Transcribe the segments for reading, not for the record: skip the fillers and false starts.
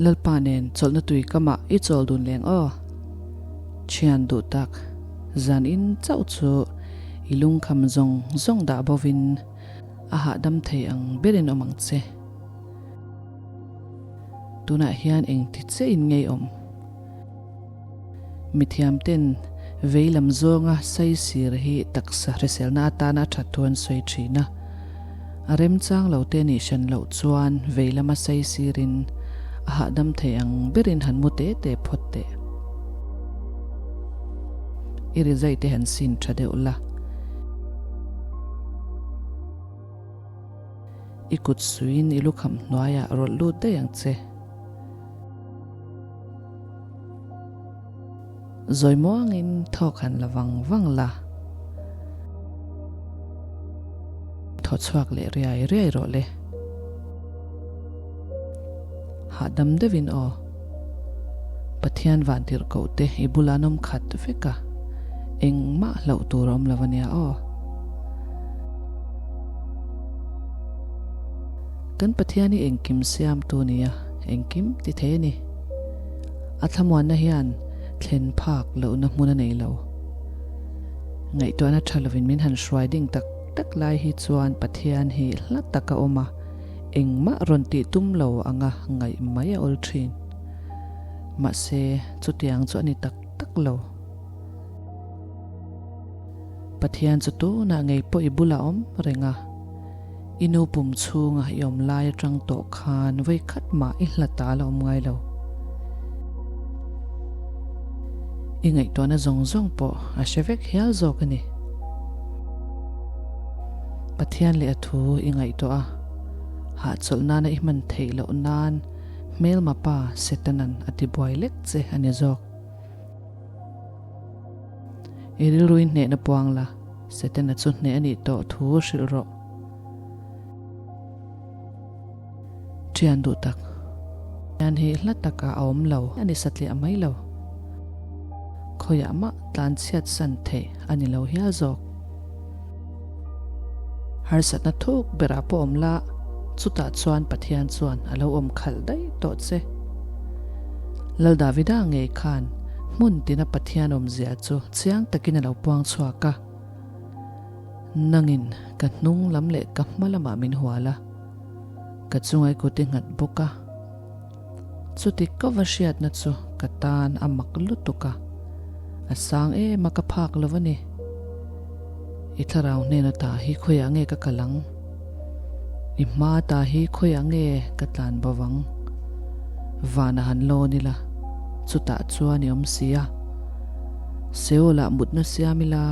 Lalpa nen chawlhna tui kamah i chawl dun leng aw. Thian duh tak, zan in chauh chu i lungkham zawng zawng dah bovin a hahdam thei ang berin awm ang che. Tunah hian engti che in ngei awm? Mithiamten vei lam zawnga saisir hi taksa hriselna atana a that thu an sawi thin a. A remchang lo te nih hran loh chuan vei lama saisirin a hahdam thei ang berin han mu te te phawt teh. I rizai te han sin tha deuh la. I kut suiin i lukham hnuaiah rawlh lut daih ang che. Zawi muangin thawk han la vang vang la. Thaw chhuak leh riai riai rawh le. Hahdam deuhin aw. Pathian vantirh koh te i bula an awm khat vek a, engmah hlauh tur a awm lo a nia aw. Kan Pathian hi engkim siamtu nia, engkim ti thei a ni. A thlamuanna hian thlen phak lohna hmun a nei lo. Ngaihtuahna tha lovin min han hruai ding tak tak lai hi chuan Pathian hi hla tak a awm a, engmah rawn tih tum lo anga ngaih mai a awl thin. Mahse, chutiang chu a ni tak tak lo. Pathian chu tunah ngei pawh i bulah awm reng a, i nu pum chhunga i awm lai atang tawh khan vawikhat mah i hla ta la awm ngai lo. I ngaihtuahna zawng zawng pawh a hre vek hial zawk a ni. Pathian leh a thu i ngaihtuah a, hahchawlh nana i hman theih loh nan hmelma pa Setanan a tibuai lek che a ni zawk. I rilruin hnehna puang la, Setana chu hneh a nih tawh thu hrilh rawh. Thian duh tak. Hian hi hla takah a awm lo a ni satliah mai lo. Khawiah mah tlan chhiat san theih a ni lo hial zawk. Harsatna thuk berah pawh awm la, chutah chuan Pathian chuan a lo awm khalh daih tawh che. Lal Davida ngei khan hmun tina Pathian awmzia chu chiang takin a lo puang chhuak a. Nangin ka hnung lam leh ka hma lamah min hual a, ka chungai kut i nghat bawk a. Chuti ka va hriatna chu ka tan a mak lutuk a, a sang em a ka phak lo a ni. I thlarau hnena ta hi khawiah nge ka kal ang? I hma ta hi khawiah nge ka tlan bo vang? Van a han lawn ila, chutah chuan i awm si a. Seolah mutna siam ila,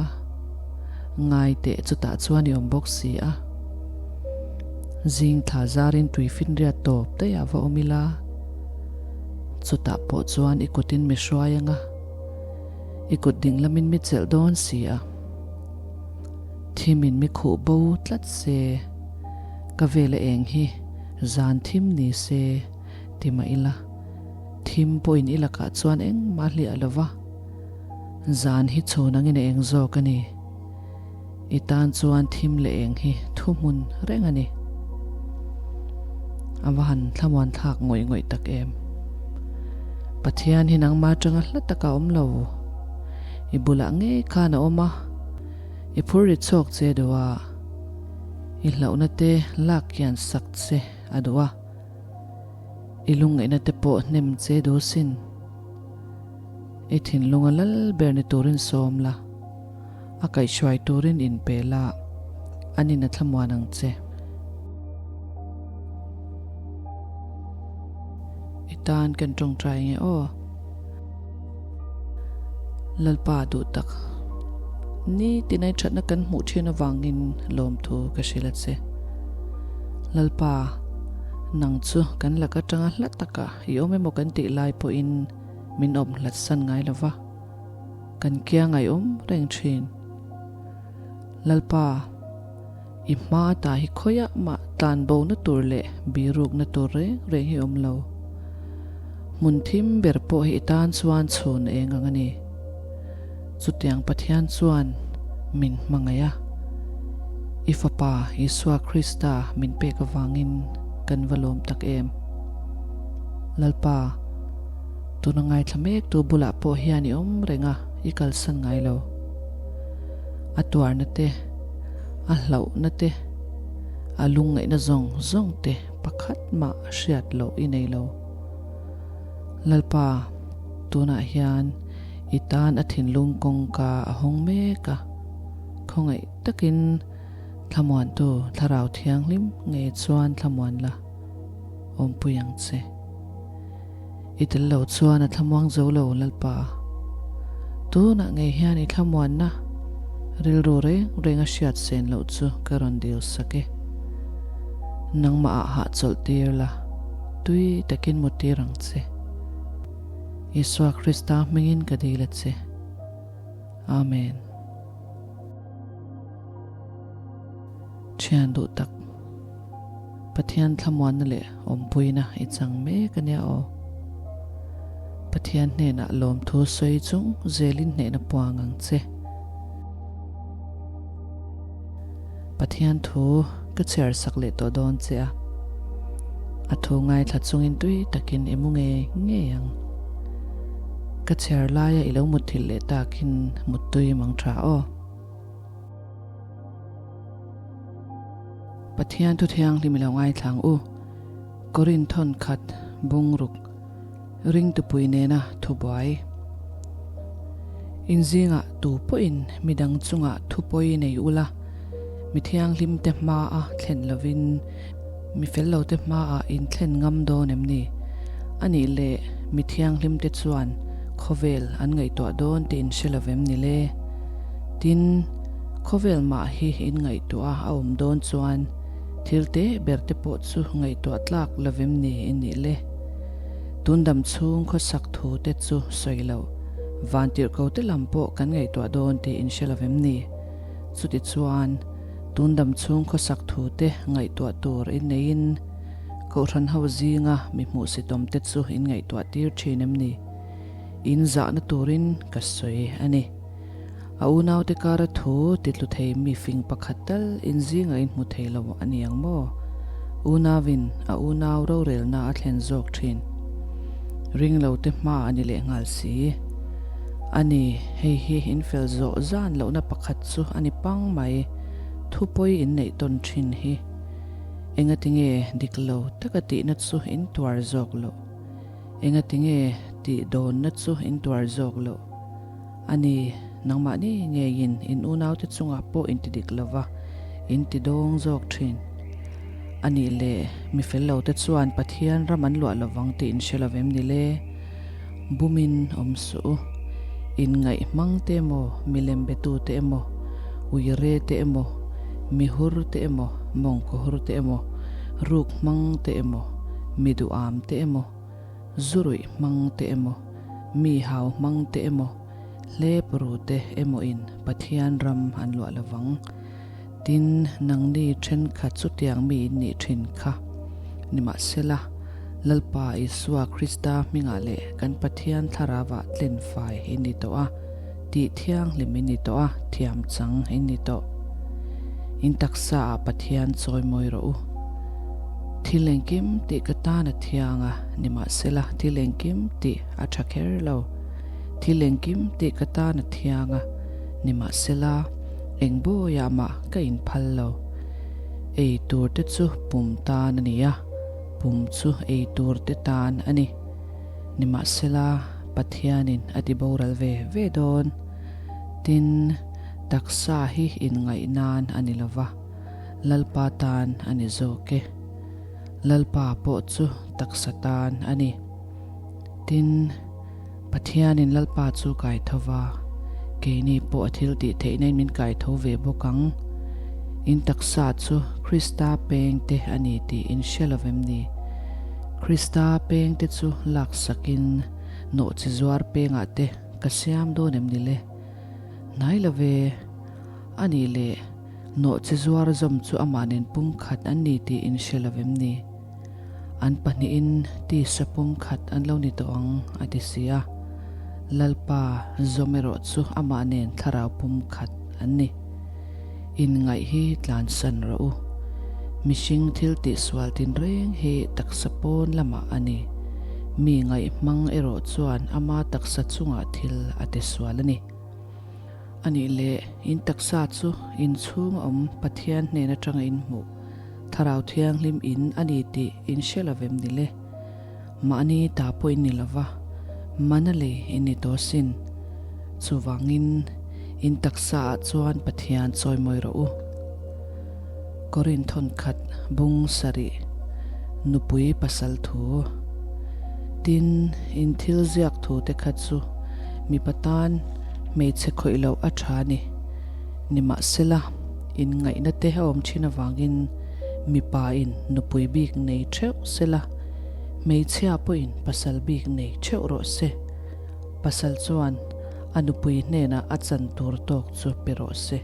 ngai teh chutah chuan i awm bawk si a. Zing thla zarin tui finriat tawp daih ah va awm ila, chutah pawh chuan i kutin mi hruai anga, i kut ding lamin mi chelh dawn si a. Thimin mi khuh bo tlat se, ka vela eng hi zan thim ni se ti mah ila, thim pawhin i lakah chuan engmah hliah lo va, zan hi chhun angin a eng zawk a ni. I tan chuan thim leh eng hi thuhmun reng a ni. A va han thlamuan thlak ngawih ngawih tak em. Pathian hi nangmah atanga hla taka awm lo. I bulah ngei khan a awm a, i phur ri chawk che duh a, i hlauhna te lak kian sak che a duh a, i lungngaihna te pawh hnem che duh sin. I thinlunga lal ber ni turin sawm la. A kaihhruai turin inpe la, an in a thlamuan ang che. I tan kan tawngtai nge aw. Lalpa duh tak. Ni tinai thatna kan hmuh thin avangin lawmthu ka hrilh a che. Lalpa, nang chu kan lak atanga hla taka i awm emaw kan tih lai pawhin min awm hlat san ngai lova. Kan kia ngaihawm reng thin. Lalpa, i hma ta hi khawiah mah tlan bo na tur leh birukna tur reng reng hi awm lo. Hmun thim ber pawh hi i tan chuan chhun eng ang a ni. Chutiang Pathian chuan min hmangaih a, i Fapa Isua Krista min pek avangin kan va lawm tak em. Lalpa, tuna ngaithla mektu bulah pawh hian i awm reng a, i kalsan ngai lo. A tuarna te, a hlauhna te, a lungngaihna zawng zawng te pakhat mah hriat loh i nei lo. Lalpa, tunah hian i tan a thinlung kawngka a hawng mek a, khawngaih takin Thlamuantu Thlarau Thianghlim ngei chuan thlamuan la awmpui ang che. I tel lo chuan a thlamuang zo lo Lalpa. Tunah ngei hian i thlamuanna rilru reng reng a hriat sen loh chu ka rawn dil sak e. Nangmah ah hahchawlh tir la, tui takin mu tir ang che. Isua Krista hmingin ka dil a che. Amen. Thian duh tak, Pathian thlamuanna leh awmpuina i chang mek a nia aw. Pathian hnenah lawmthu sawi chung zelin hnehna puang ang che. Pathian thu ka chhiar sak leh tawh dawn che a, a thu ngaithla chungin tui takin i mu ngei ngei ang. Ka chhiar laia i lo mutthilh leh takin muttui mang tha aw. Pathian thu thianghlim i lo ngaithlang u. Korin thawn khat bungruk ringtupui nena thubuai. In zingah tu pawhin midang chungah thupawi nei ula, mi thianghlim te hmaa thlen lovin mi fel lo te hmaah in thlen ngam dawn em ni? Anih leh mi thianghlim te chuan khawvel an ngaihtuah dawn tih in hre lovem ni le? Tin, khawvel mah hi in ngaihtuah a awm dawn chuan thil te ber te pawh chu ngaihtuah tlak lovem ni in nih le? Tun dam chhung khawsak thu te chu sawi loh, vantirhko te lam pawh kan ngaihtuah dawn tih in hre lovem ni? Chutichuan, tun dam chhung khawsak thu te ngaihtuah tur in neiin Kohhran ho zinga mi hmuhsitawm te chu in ngaihtuah tir thin em ni? In zahna turin ka sawi a ni. A unaute kara thu titlu thei mi fing pakhat tal in zingah in hmu thei lo a ni ang maw? Unauin a unau rorelna a thlen zawk thin. Ring lo te hma a ni leh nghal si. A ni, hei hi in fel zawh zan lohna pakhat chu a ni pang mai, thupawi in neih tawn thin hi. Engatinge dik lo taka tihna chu in tuar zawk loh? Engatinge tih dawnna chu in tuar zawk loh? A ni, nangmahni ngeiin in unaute chungah pawh in ti dik lo va, in ti dawng zawk thin. A nih leh, mi fel lote chuan Pathian ram an luah lovang tih in hre lo vem ni le? Bumin awm suh u. Inngaih hmang te emaw, milem betute emaw, uire te emaw, mihur te emaw, mawngkawhur te emaw, ruk hmang te emaw, mi duham te emaw, Zu ruih hmang te emaw, mi hau hmang te emaw, hlep ru te emawin Pathian ram an luah lovang. Tin, nangni thenkhat chutiang mi in nih thin kha. Nimahsela, Lalpa Isua Krista hmingah leh kan Pathian Thlarauah tlen fai in ni tawh a, tih thianghlim in ni tawh a, thiam chang in ni tawh. In taksa ah Pathian chawimawi rawh u. Thil engkim tih ka tan a thiang a, nimahsela thil engkim tih a tha kher lo. Thil engkim tih ka tan a thiang a, nimahsela eng bawiah mah ka inphal lo. Ei tur te chu pum tan a ni a, pum chu ei tur te tan a ni. Nimahsela Pathianin a ti boral ve ve dawn. Tin, taksa hi inngaih nan a ni lova. Lalpa tan a ni zawk e. Lalpa pawh chu taksa tan a ni. Tin, Pathianin Lalpa chu kai tho va, keini pawh a thil tih theihna in min kai tho ve bawk ang. In taksa chu Krista pengte a ni tih in hre lo vem ni? Krista pengte chu laksakin nawhchi zuar pengah te ka siam dawn em ni le? Hnai lo ve. A nih leh, nawhchi zuar zawm chu amah nen pumkhat an ni tih in hre lo vem ni? An pahnihin tisa pumkhat an lo ni tawh ang, a ti si a. Lalpa zawm erawh chu amah nen thlarau pumkhat an ni. Inngaih hi tlansan rawh u. Mihring thil tihsual tinreng hi taksa pawn lamah a ni. Mi ngaih hmang erawh chuan ama taksa chungah thil a ti sual a ni. A nih leh, in taksa chu in chhung a awm Pathian hnen atanga in hmuh Thlarau Thianghlim in a ni tih in hre lo vem ni le? Mahni ta pawh in ni lo va, mana lei in ni tawh asin. Chuvangin, in taksa ah chuan Pathian chawimawi rawh u. Korin thawnkhat bung sarih nupui pasal thu. Tin, in thil ziak thu te kha chu mipa tan hmeichhe khawih loh a tha ni. Nimahsela, in ngaihna te a awm thin avangin mipa in nupui bik nei theuh sela, hmeichhia pawhin pasal bik nei theuh rawh se. Pasal chuan a nupui hnenah a chan tur tawk chu pe rawh se.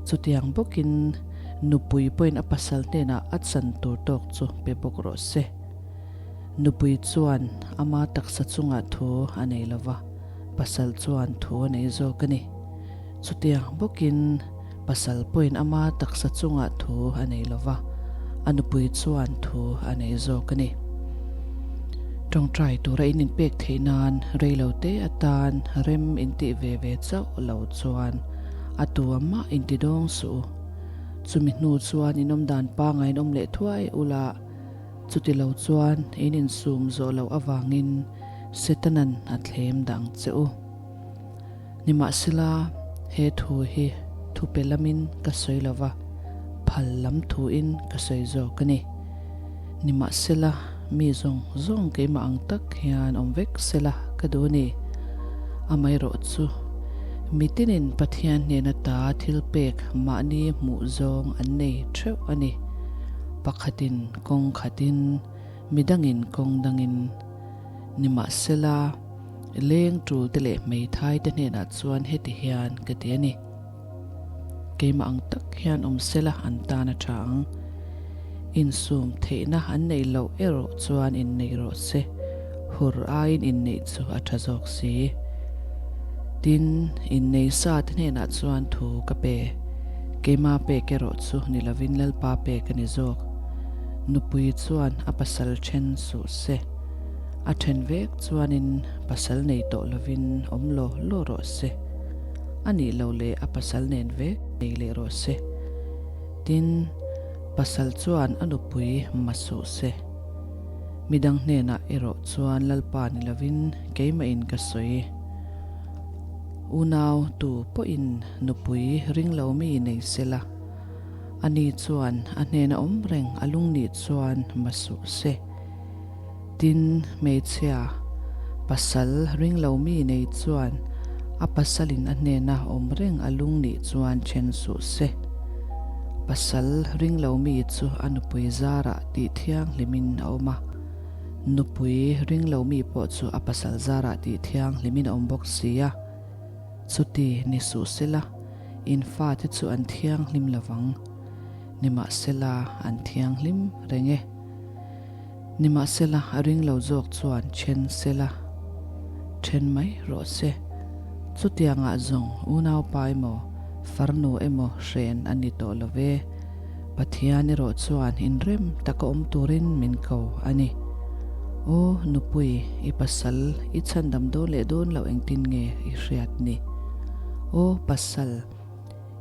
Chutiang bawkin nupui pawhin a pasal hnenah a chan tur tawk chu pe bawk rawh se. Nupui chuan ama taksa chungah thu a nei lo va, pasal chuan thu a nei zawk a ni. Chutiang bawkin pasal pawhin ama taksa chungah thu a nei lo va, a nupui chuan thu a nei zawk a ni. Tawngtai tura in inpek theih nan reilote atan rem intih ve ve chauh lo chuan A tu a mah inti dawng suh u. Chumi hnu chuan in awm dan pangai in awm leh thuai ula, chuti lo chuan in insum zawh loh avangin Setanan a thlem dang che u. Nimahsela, he thu hi thupe lamin ka sawi lo va, phal lam thuin ka sawi zawk a ni. Nimahsela, mi zawng zawng keimah ang tak hian awm vek sela ka duh a ni. Amaherawh chu, mitinin Pathian hnen ata thil pek mahni hmuh zawng an nei theuh a ni. Pakhatin kawng khatin, midangin kawng dangin. Nimahsela, leng tul te leh hmeithai te hnenah chuan heti hian ka ti a ni. Keimah ang tak hian awm sela an tan a tha ang. Insum theihna an neih loh erawh chuan inneih rawh se, hur aiin inneih chu a tha zawk si. Tin, innei sa te hnenah chuan thu ka pe. Keimah pek erawh chu ni lovin Lalpa pek a ni zawk. Nupui chuan a pasal then suh se. A then vek chuanin pasal nei tawh lovin awm law law rawh se. A nih loh leh a pasal nen vek nei leh rawh se. Tin, pasal chuan a nupui ma suh se. Midang hnenah erawh chuan Lalpa ni lovin keimahin ka sawi. Unau tu pawhin nupui ring lo mi nei se la, ani chuan a hnena awm reng a lung nih chuan ma suh se. Tin, hmeichhia, pasal ring lo mi nei chuan a pasalin a hnena awm reng a lung nih chuan then suh se. Pasal ring lo mi chu a nupui zarah tih thianghlimin a awm a, nupui ring lo mi pawh chu a pasal zarah tih thianghlimin a awm bawk si a. Chuti ni suh sela, in fate chu an thianghlim lovang. Nimahsela, an thianghlim reng e. Nimahsela, a ring lo zawk chuan then sela, then mai rawh se. Chutiangah zawng unaupa emaw, farnu emaw hren a ni tawh lo ve. Pathian erawh chuan inrem taka awm turin min ko a ni. Aw nupui, i pasal i chhandam dawn leh dawn loh engtin nge i hriat ni? Aw pasal,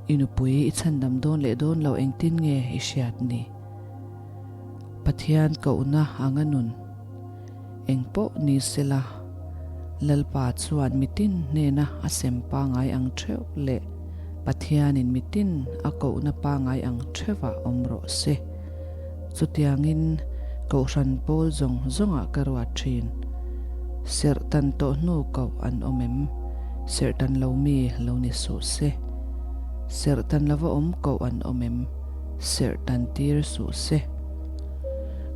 i nupui i chhandam dawn leh dawn loh engtin nge i hriat ni? Pathian kohna anga nun eng pawh ni sela, Lalpa chuan mitin hnena a sem pangai ang theuh leh Pathianin mitin a kohna pangai ang theuhah awm rawh se. Chutiangin Kohhran pawl zawng zawngah ka ruat thin. Serhtan tawh hnu koh an awm em? Serhtan lo mi lo ni suh se. Serhtan lova awm koh an awm em? Serh tan tir suh se.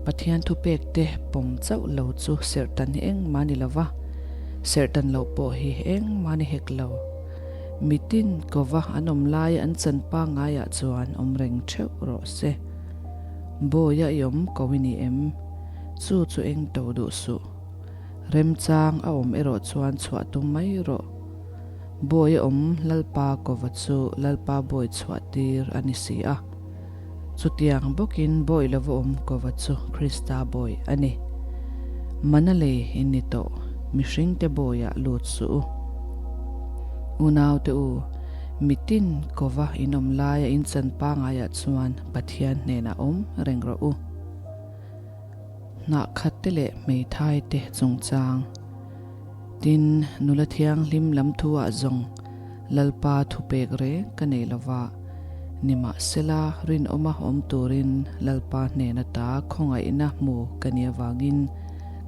Pathian thupek te pawm chauh lo chu serh tan hi engmah ni lo va, serh tan loh pawh hi engmah ni hek lo. Mitin kova an awm laia an chan pangaiah chuan awm reng theuh rawh se. Bawia i awm ko i ni em? Chu chu eng to duh suh. Remchang a awm erawh chuan chhuah tum mai rawh. Bawi a awm Lalpa kova chu Lalpa bawi chhuah tir a ni si a. Chutiang bawkin bawi lova awm kova chu Krista bawi a ni. Mana lei in ni tawh, mihringte bawiah lut suh u. Unaute u, mitin kova in awm laia in chan pangaiah chuan Pathian hnenah awm reng rawh u. Hnahkhatte leh hmeithaite chungchang. Tin, nula thianghlim lam thuah zawng Lalpa thupek reng ka nei lova, nimahsela rinawma awm turin Lalpa hnen ata khawngaihna hmu ka nih avangin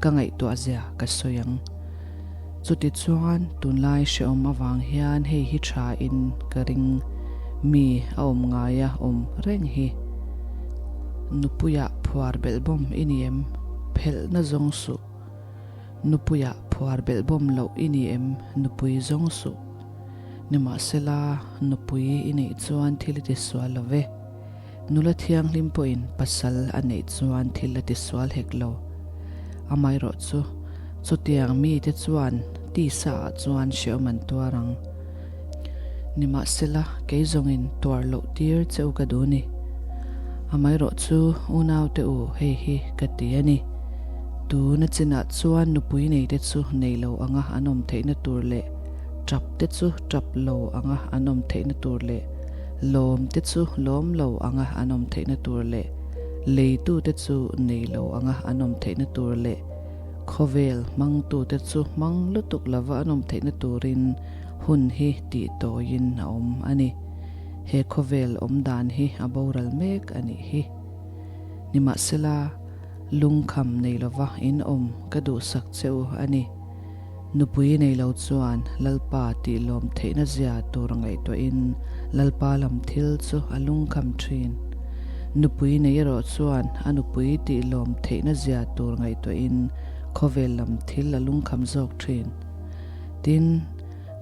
ka ngaihtuahzia ka sawi ang. Chutichuan, tunlai hrehawm avang hian hei hi thain ka ring, mi a awm ngaia awm reng hi. Nupuiah phuar belhbawm i ni em? Phelhna zawng suh. Nupuiah phuar belhbawm loh i ni em? Nupui zawng suh. Nimahsela, nupui i neih chuan thil i tisual lo ve. Nula thianghlim pawhin pasal a neih chuan thil a tisual hek lo. Amaherawhchu, chutiang mite chuan tisa ah chuan hrehawm an tuar ang. Nimahsela, kei zawngin tuar loh tir che u ka duh ni. Amaherawhchu, unaute u, hei hi ka ti a ni. Tuna chinah chuan nupui neite chu nei lo anga an awm theihna tur leh tap te chu tap lo anga an awm theihna tur leh lawm te chu lawm lo anga an awm theihna tur leh leitute chu nei lo anga an awm theihna tur leh khawvel hmangtute chu hmang lutuk lova an awm theihna turin hun hi tih tawiin a awm a ni. He khawvel awm dan hi a boral mek a nih hi. Nimahsela, lungkham nei lova in awm ka duhsak che u a ni. Nupui nei lo chuan Lalpa tih lawm theihna zia tur ngaihtuahin Lalpa lam thil chu a lungkham thin. Nupui nei erawh chuan a nupui tih lawm theihna zia tur ngaihtuahin khawvel lam thil a lungkham zawk thin. Tin,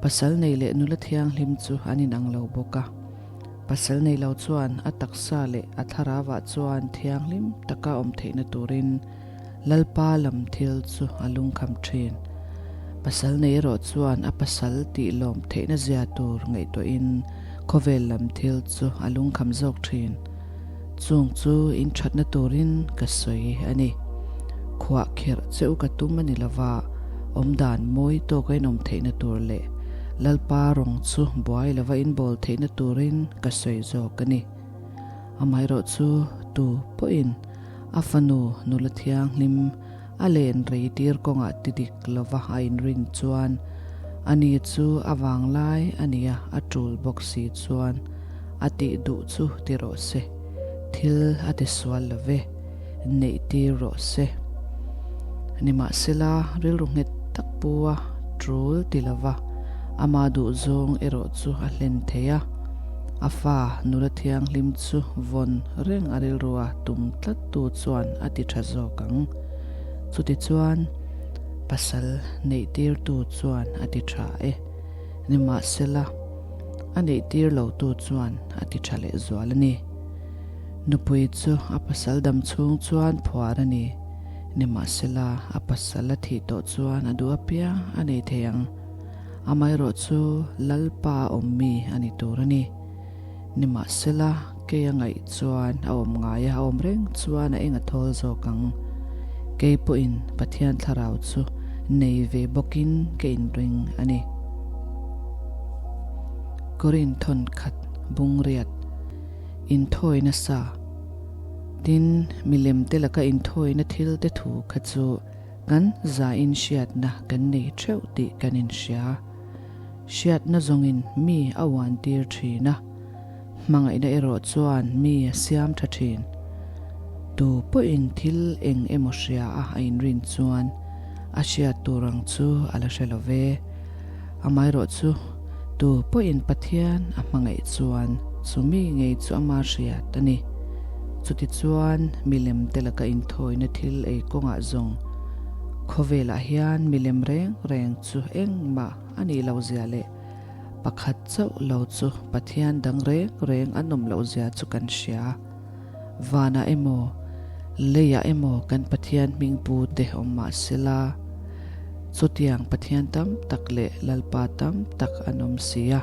pasal nei leh nula thianghlim chu an inang lo bawk a. Pasal nei lo chuan a taksa leh a thlarauah chuan thianghlim taka awm theihna turin Lalpa lam thil chu a lungkham thin. Pasal nei erawh chuan a pasal tih lawm theihna zia tur ngaihtuahin khawvel lam thil chu a lungkham zawk thin. Chung chu in thatna turin ka sawi a ni. Khuah kherh che u ka tum a ni lova, awmdan mawi tawka in awm theihna tur leh Lalpa rawng chu buai lova in bawl theihna turin ka sawi zawk a ni. Amaherawh chu tu pawhin a fanu nula thianghlim a len rei tir kawngah ti dik lova a inrin chuan ani chu a vanglai a nia a tul bawk si chuan a tih duh chu ti rawh se, thil a ti sual lo ve, neih tir rawh se. Nimahsela rilru nghet tak pu a tul ti lova ama duh zawng erawh chu a hlen thei a, a fa nula thianghlim chu vawn reng a rilrua tum tlat tu chuan a ti tha zawk ang. Chutichuan pasal neih tirtu chuan a ti tha e. Nimahsela a neih tir lo tu chuan a ti tha leh zual a ni. Nupui chu a pasal dam chhung chuan phuar a ni. Nimahsela a pasal a thih tawh chuan a duh apiang a nei thei ang. Amaherawh chu Lalpa awm mi a ni tur a ni. Nimahsela kei a ngaih chuan a awm ngai a, a awm reng chuan a eng a thawl zawk ang. Kei pawhin Pathian thlarau chu nei ve bawkin ka inring a ni. Korin thawnkhat bungriat inthawi nasa. Tin, milemte laka inthawina thilte thu kha chu kan zain hriatna kan nei theuh tih kan inhria. Hriatna zawngin mi a uantir thin a, hmangaihna erawh chuan mi a siam tha thin. Tu pawhin thil eng emaw hria a a inrin chuan a hriat tur ang chu a la hre lo ve. Amaherawh chu tu pawhin Pathian a hmangaih chuan chu mi ngei chu ama hriat a ni. Chutichuan milem te laka inthawina thil ei kawngah zawng khawvelah hian milem reng reng chu engmah a nih loh zia leh pakhat chauh lo chu Pathian dang reng reng an awm loh zia chu kan hria. Vanah emaw, leiah emaw kan Pathian hming pu te awm mah sela, chutiang Pathian tam tak leh Lalpa tam tak an awm si a.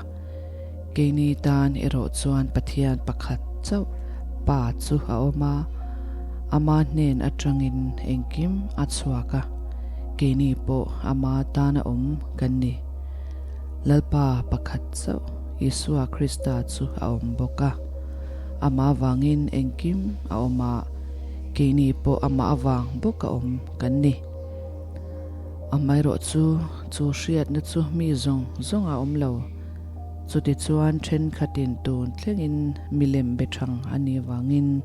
Keini tan erawh chuan Pathian pakhat chauh Pa chu a awm a, ama hnen atangin engkim a chhuak a. Keini pawh ama tana awm kan ni. Lalpa pakhat chauh, Isua Krista chu a awm bawk a. Amah avangin engkim a awm a, keini pawh amah avang bawka awm kan ni. Amaherawh chu, chu hriatna chu mi zawng zawng a awm lo. Chutichuan thenkhatin tun thlengin milem be thang a nih avangin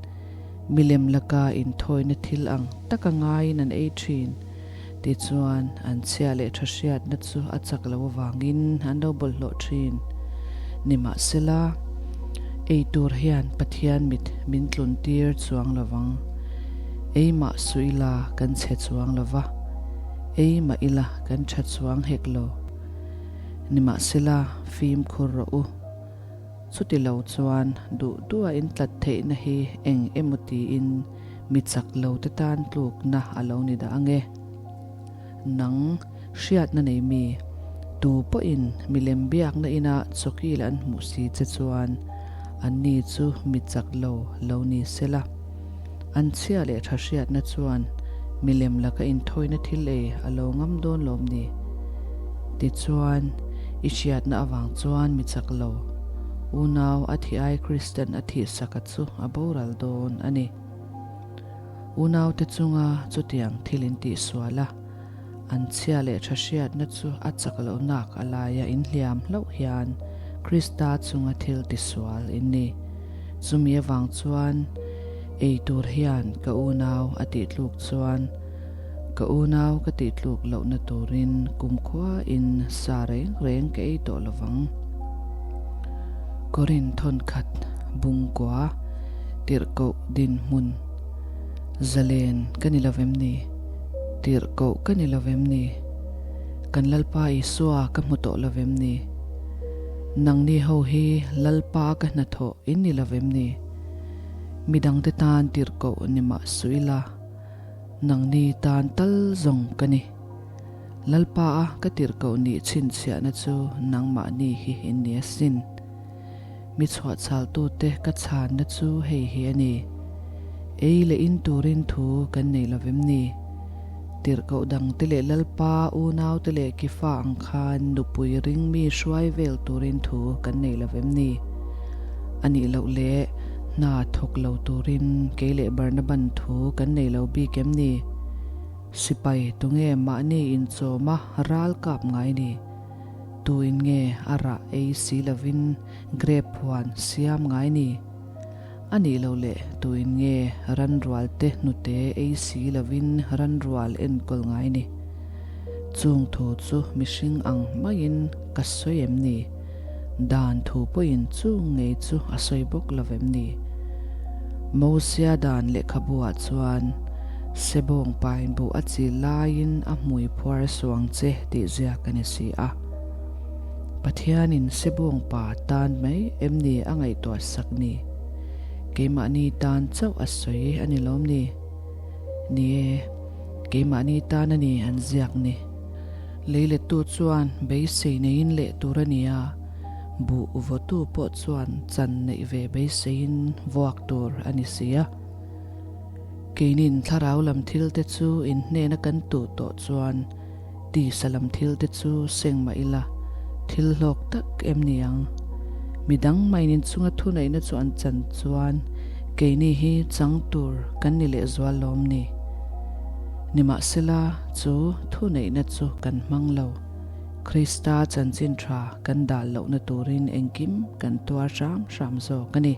milem laka inthawina thil ang taka ngaiin an ei thin. Tichuan, an chhia leh tha hriatna chu a chak lo avangin an lo bawlhhlawh thin. Nimahsela, ei tur hian Pathian mit min tlun tir chuang lo vang. Ei mah suh ila kan chhe chuang lo va, ei mah ila kan tha chuang hek lo. Nimahsela, fimkhur rawh u. Chuti lo chuan duh duha intlat theihna hi eng emaw tiin mi chak lo te tan tlukna a lo ni dah ange. Nang hriatna nei mi, tu pawhin milem biakna ina chawkil an hmuh si che chuan anni chu mi chak lo lo ni sela. An chhia leh tha hriatna chuan milem laka inthawina thil ei a lo ngam dawn lawm ni? Tichuan, i hriatna avang chuan mi chak lo, unau a thih ai Kristian a thih saka chu a boral dawn a ni. Unaute chunga chutiang thil in tihsual a, an chhia leh tha hriatna chu a chak loh nak a laia inhliam hlauh hian Krista chunga thil tisual in ni. Chumi avang chuan ei tur hian ka unau a tih tluk chuan ka unau ka tih tluk lohna turin kumkhua in sa reng reng ka ei tawh lovang. Korin thawnkhat bungkua tirhkoh dinhmun zalen ka ni lovem ni? Tirhkoh ka ni lovem ni? Kan Lalpa Isua ka hmu tawh lovem ni? Nangni ho hi Lalpa ka hnathawh in ni lovem ni? Midangte tan tirhkoh ni mah suh ila, nangni tan tal zawng ka ni. Lalpa a ka tirhkoh nih chhinchhiahna chu nangmahni hi in ni asin. Mi chhuahchhaltute ka chhanna chu hei hi a ni, Ei leh in turin thu kan nei lovem ni? Tirhkoh dangte leh Lalpa unaute leh Kifa ang khan nupui ring mi hruai vel turin thu kan nei lovem ni? A nih loh leh hna thawk lo turin kei leh Barnaban thu kan nei lo bik em ni? Sipai tunge mahni inchawma ral kap ngai ni? Tuin nge a rah ei si lovin grape huan siam ngai ni? A nih loh leh tuin nge ranrual te hnute ei si lovin ranrual enkawl ngai ni? Chung thu chu mihring ang maiin ka sawi em ni? Dan thu pawhin chung ngei chu a sawi bawk lo vem ni? Mosia dan lehkhabuah chuan, Sebawng pain buh a chi laiin a hmui phuar suang che tih ziak a ni si a. Pathianin sebawng pa tan mai em ni a ngaihtuah sak ni? Keimahni tan chauh a sawi a ni lawm ni? Ni e, keimahni tan a ni an ziak ni. Leilettu chuan beisei neiin leh tur a ni a, buh vawtu pawh chuan chan neih ve beiseiin vuak tur a ni si a. Keinin thlarau lam thilte chu in hnena kan tuh tawh chuan tisa lam thilte chu seng mah ila thil hlawk tak em ni ang? Midang main inchunga thuneihna chu an chan chuan keini hi chang tur kan ni lehzual lawm ni? Nimahsela chu thuneihna chu kan hmang lo. Krista chanchin tha kan dal lohna turin engkim kan tuar hram hram zawk a ni.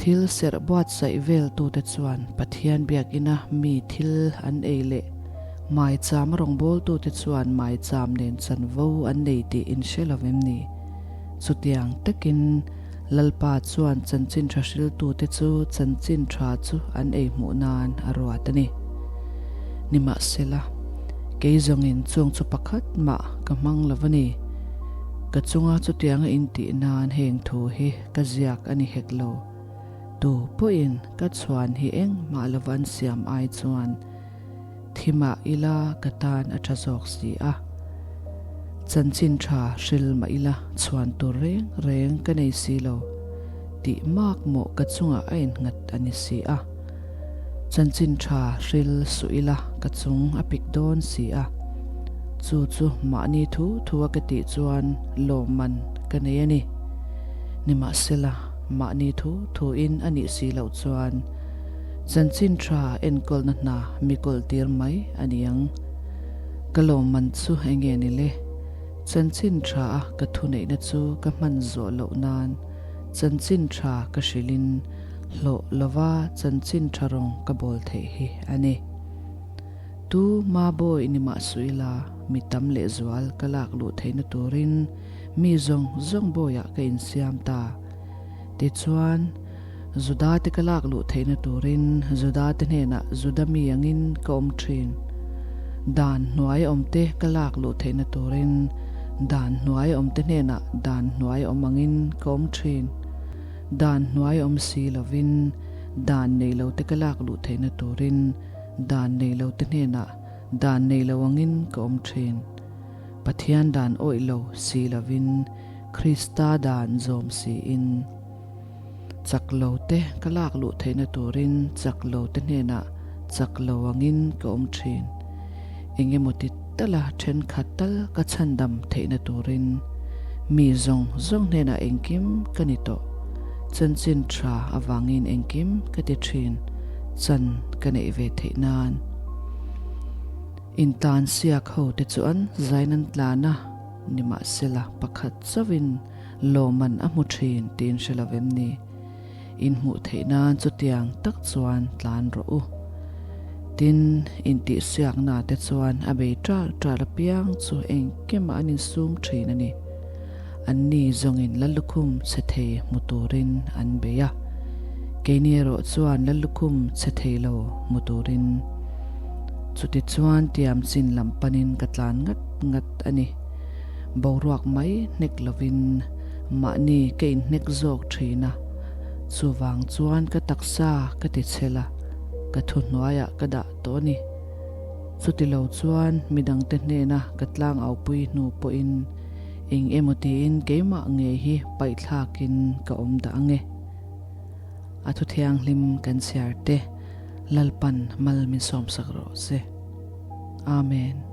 Thil serh buatsaih veltute chuan Pathian biakina mi thil an ei leh maicham rawngbawltute chuan maicham nen chanvo an nei tih in hre lo vem ni? Chutiang takin Lalpa chuan chanchin tha hriltute chu chanchin tha chu an ei hmuh nan a ruat a ni. Nimahsela, kei zawngin chung chu pakhat mah ka hmang lo a ni. Ka chunga chutianga intih nan heng thu hi Ka ziak a ni hek lo. Tu pawhin ka chhuan hi engmah lova an siam ai chuan thimah ila ka tan a tha zawk si a. Chanchin tha hril mah ila chhuan tur reng reng ka nei si lo tih mak mawh ka chungah a innghat a ni si a. Chanchin tha hril suh ila ka chung a pik dawn si a. Chu chu mahni thu thu a ka tih chuan lawmman ka nei a ni. Nimahsela, mahni thu thu in a nih si loh chuan chanchin tha enkawlna hna mi kawl tir mai a ni ang. Ka lawmman chu enge ni le? Chanchin tha a ka thuneihna chu ka hman zawh loh nan chanchin tha ka hrilhin hlawh lova chanchin tha rawng ka bawl theih hi a ni. Tu ma bawi ni mah suh ila mi tam lehzual ka lak luh theihna turin mi zawng zawng bawiah ka insiam ta. Tichuan, Juda te ka lak luh theihna turin Juda te hnenah Juda mi angin ka awm thin. Dan hnuai awmte ka lak luh theihna turin dan hnuai awmte hnenah dan hnuai awm angin ka awm thin. Dan hnuai awm si lovin dan nei lo te ka lak luh theihna turin dan nei lo te hnenah dan nei lo angin ka awm thin. Pathian dan awih lo si lovin Krista dan zawm siin chak lo te ka lak luh theihna turin chak lo te hnenah chak lo angin ka awm thin. Eng emaw ti tala thenkhat tal ka chhandam theihna turin mi zawng zawng hnenah engkim ka ni tawh. Chanchin tha avangin engkim ka ti thin, chan ka neih ve theih nan. Intan siak ho te chuan zain an tlan a, nimahsela pakhat chauhin lawmman a hmu thin tiin hre lo em ni? In hmuh theih nan chutiang tak chuan tlan rawh u. Tin, intihsiakna te chuan a bei ṭal ṭal apiang chu engkimah an insum ṭhin a ni. Anni zawngin Lallukhum chhe thei hmu turin an bei a, keini erawh chuan Lallukhum chhe thei lo hmu turin. Chutichuan tiam chin lam panin ka tlan ngat ngat a ni. Boruak mai hnek lovin mahni ka inhnek zawk thin a, chuvang chuan ka taksa ka ti chhel a, ka thuhnuaiah ka dah tawh a ni. Chutilo chuan midangte hnena ka tlangaupui hnu pawhin eng emaw tiin keimah ngei hi paihthlakin ka awm dah ang e. A thu thianghlim kan chhiar te Lalpan mal min sawmsak rawh se. Amen.